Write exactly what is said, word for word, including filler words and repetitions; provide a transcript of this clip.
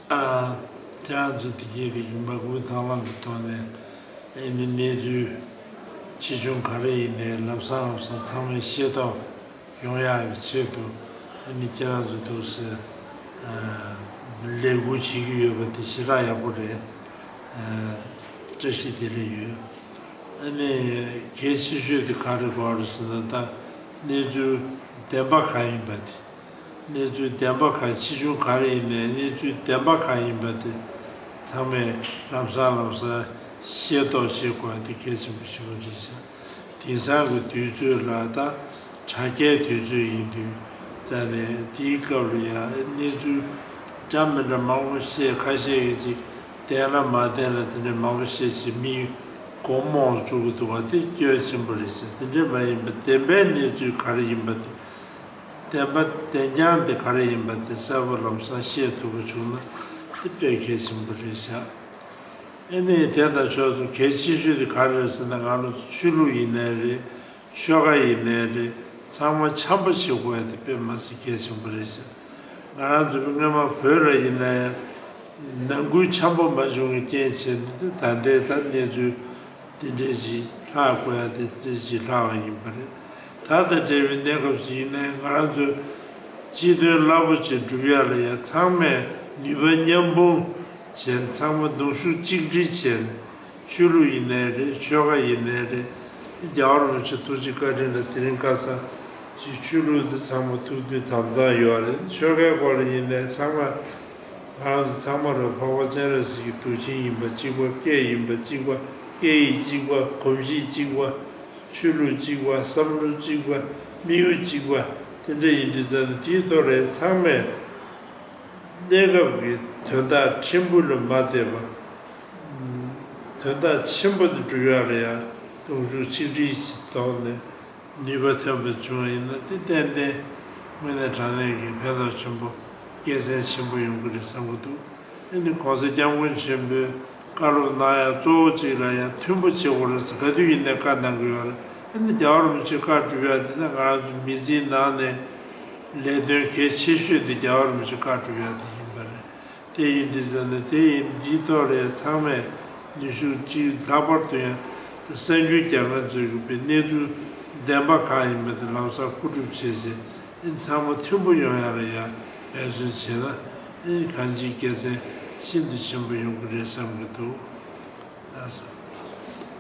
ཁྱེད་རང་ཚོ་དེ་གའི་རིགས་མ་བསྐུལ་དང་བླངས་ཀྱི་ཐོག་ནས་ཨ་ནི་གནས་ཚུལ་ཆེ་ཆུང་ག་རེ་ཡིན་ནའི་ལམ་སང་ལམ་སང་ཚང་མས་ཤེས་རྟོགས་ཡོང་ཡག་གི་ཆེད་དུ་ཨ་ནི་ཁྱེད་རང་ཚོ་འདུག་སེ་ལས་འགུལ་བྱེད་ཀྱི་ཡོད་པ་དེ་ཞེ་དྲག་ཡག་པོ་རེད། བཀྲ་ཤིས་བདེ་ལེགས་ཡོད། ཨ་ནི་གལ་ཆེ་ཤོས་དེ་ག་རེ་གོ་རེད་ཟེར་ན། ད་གནས་ཚུལ་བདེན་པ་གང་ཡིན་པ་དེ། གནས་ཚུལ་བདེན་པ་གང་ཆེ་ཆུང་ག་རེ་ཡིན་ནའི་གནས་ཚུལ་བདེན་པ་གང་ཡིན་པ་དེ་ཚང་མས་ལམ་སང་ལམ་སང་ཤེས་རྟོགས་བྱེད་དགོས་པ་དེ་གལ་ཆེན་པོ་ཞིག་རེད་ཤག་དེང་སང་གི་དུས་ཚོད་ལ་ད་དྲ་རྒྱའི་དུས་ཚོད་ཡིན་དུས་ཙང་ནས་དེའི་སྐབས་ལ་ཡང་གནས་ཚུལ་འདྲ་མི་འདྲ་མང་པོ་བཤད། ཁ་ཤས་ཀྱིས་ཅིག་བདེན་ལ་མ་བདེན་ལ་དེ་འདྲ་མང་པོ་བཤད་བྱས་མི་མགོ་རྨོངས་སུ་འགྲོ་གི་འདུག་པ་དེ་སྐྱོན་ཆེན་པོ་རེད་ཤག་དེ་འདྲ་མ་ཡིན་པ་བདེན་པའི་གནས་ཚུལ་ག་རེ་ཡིན་པ་དེ། བདེན་པ་བདེན་རྐྱང་དེ་ག་རེ་ཡིན་པ་དེ་གསལ་པོ་ལམ་སང་ཤེས་ཐུབ་པ་བྱུང་ན་དེ་དཔེ་གལ་ཆེན་པོ་རེད་ཤག་ཨ་ནི་དེ་དང་ཕྱོགས་སུ་གལ་ཆེ་ཤོས་དེ་ག་རེ་རེད་ཟེར་ན། ང་རང་ཚོ་ཆོས་ལུགས་ཡིན་ནའི་རེད། ཆོལ་ཁ་ཡིན་ནའི་རེད། ཚང་མ་འཆམ་པོ་བྱེད་དགོས་ཡ་དེ་དཔེ་མ་སྲིད་གལ་ཆེན་པོ་རེད་ཤག་ང་རང་ཚོ་སྔོན་མ་བོད་ལ་ཡིན་ན་ཡང་ནང་ཁུལ་འཆམ་པོ་མ་བྱུང་བའི་རྐྱེན་བྱས་ནས་ད་ལྟའི་ད་གནས་ཚུལ་འདི་འདྲ་ཞིག་ལྷག་དགོས་ཡ་དེ་འདི་འདྲ་ཞིག་ལྷག་པ་ཡིན་པ་རེད། ད་ལྟ་འབྲེལ་བའི་གནས་སྐབས་སུ་ཡིན་ནའི་ང་རང་ཚོས་སྤྱི་དོན་རླབས་པོ་ཆེ་སྒྲུབ་ཡ་ལ་ཡ་ཚང་མས་ནུས་པ་མཉམ་སྤུངས་བྱས་ནས་ཚང་མ་གདུང་ཤུགས་གཅིག་སྒྲིལ་བྱས་ནས་ཆོས་ལུགས་ཡིན་ནའི་རེད། ཆོལ་ཁ་ཡིན་ནའི་རེད། རྒྱལ་བ་རིན་པོ་ཆེ་ཐུགས་རྗེ་བཀའ་དྲིན་ལ་དེ་རིང་ཁ་སང་ཞིག་ཆོས་ལུགས་འདི་ཚང་མ་ཐུགས་མཐུན་དམ་གཙང་ཡོད་རེད། ཆོལ་ཁའི་སྐོར་ལ་ཡིན་ནའི་ཚང་མ་ང་རང་ཚོ་ཚང་མ་རུ་འཕགས་པ་སྤྱན་རས་གཟིགས་ཀྱི་གདུལ་ཞིང་ཡིན་པ་གཅིག་པ། སྐད་ཡིན་པ་གཅིག་པ། སྐད་ཡིག་གཅིག་པ། གོམས་གཤིས་གཅིག་པ། ཆོས་ལུགས་གཅིག་པ། བསམ་བློ་གཅིག་པ། དམིགས་ཡུལ་གཅིག་པ། དེ་འདྲ་ཡིན་དུས་ཙང་ནས་དེའི་ཐོག་ལ་ཚང་མས་གནས་སྐབས་ཀྱི་དོན་དག་ཕྲན་བུ་ལ་མ་བལྟས་པ། དོན་དག་ཆེན་པོ་དེ་སྒྲུབ་ཡག་ལ་ཡང་གདུང་ཤུགས་གཅིག་སྒྲིལ་གྱི་ཐོག་ནས་ནུས་པ་ཐོན་པ་བྱུང་བ་ཡིན་ན་དེ་ཏན་ཏན་དངོས་གནས་དྲང་གནས་ཀྱི་ཕན་ཐོགས་ཆེན་པོ་དགེ་མཚན་ཆེན་པོ་ཡོང་གི་རེད་བསམ་གྱི་འདུག་ཨ་ནི་གོང་ས་སྐྱབས་མགོན་ཆེན་པོས་བཀའ་སློབ་གནང་ཡག་གཙོ་བོ་གཅིག་ལ་ཡང་མཐུན་པོ་བྱེད་དགོས་རེད་ཟེར་ག་དུས་ཡིན་ནའི་བཀའ་གནང་གི་ཡོད་རེད། ཨ་ནི་རྒྱལ་བ་རིན་པོ་ཆེ་བཀའ་སྒྲུབ་ཡག་དེ་ནི་ང་རང་ཚོ་མི་ཚེའི་ནང་ནས་ལས་དོན་གལ་ཆེ་ཤོས་དེ་རྒྱལ་བ་རིན་པོ་ཆེ་བཀའ་སྒྲུབ་ཡག་དེ་ཡིན་པ་རེད། དེ་ཡིན་དུས་ཙང་ནས་དེ་ཡིན་འདིའི་ཐོག་ལ་ཚང་མས་ནུས་ཤུགས་གཅིག་ལྷག་པར་དུ་ཡང་གསར་འགྱུར་རྒྱག་མཁན་ཚོས་ཀྱི་དཔེ་གནས་ཚུལ་བདེན་པ་གང་ཡིན་པ་དེ་ལམ་སང་མཁོ་སྒྲུབ་བྱས་རྗེས་ཨ་ནི་ཚང་མ་མཐུན་པོ་ཡོང་ཡག་ལ་ཡང་འབད་བརྩོན་བྱས་ན་ཨ་ནི་གང་ཅིའི་དགེ་མཚན་ཤིན་ཏུ་ཆེན་པོ་ཡོང་གི་རེད་བསམ་གྱི་འདུག་ལགས་སོ།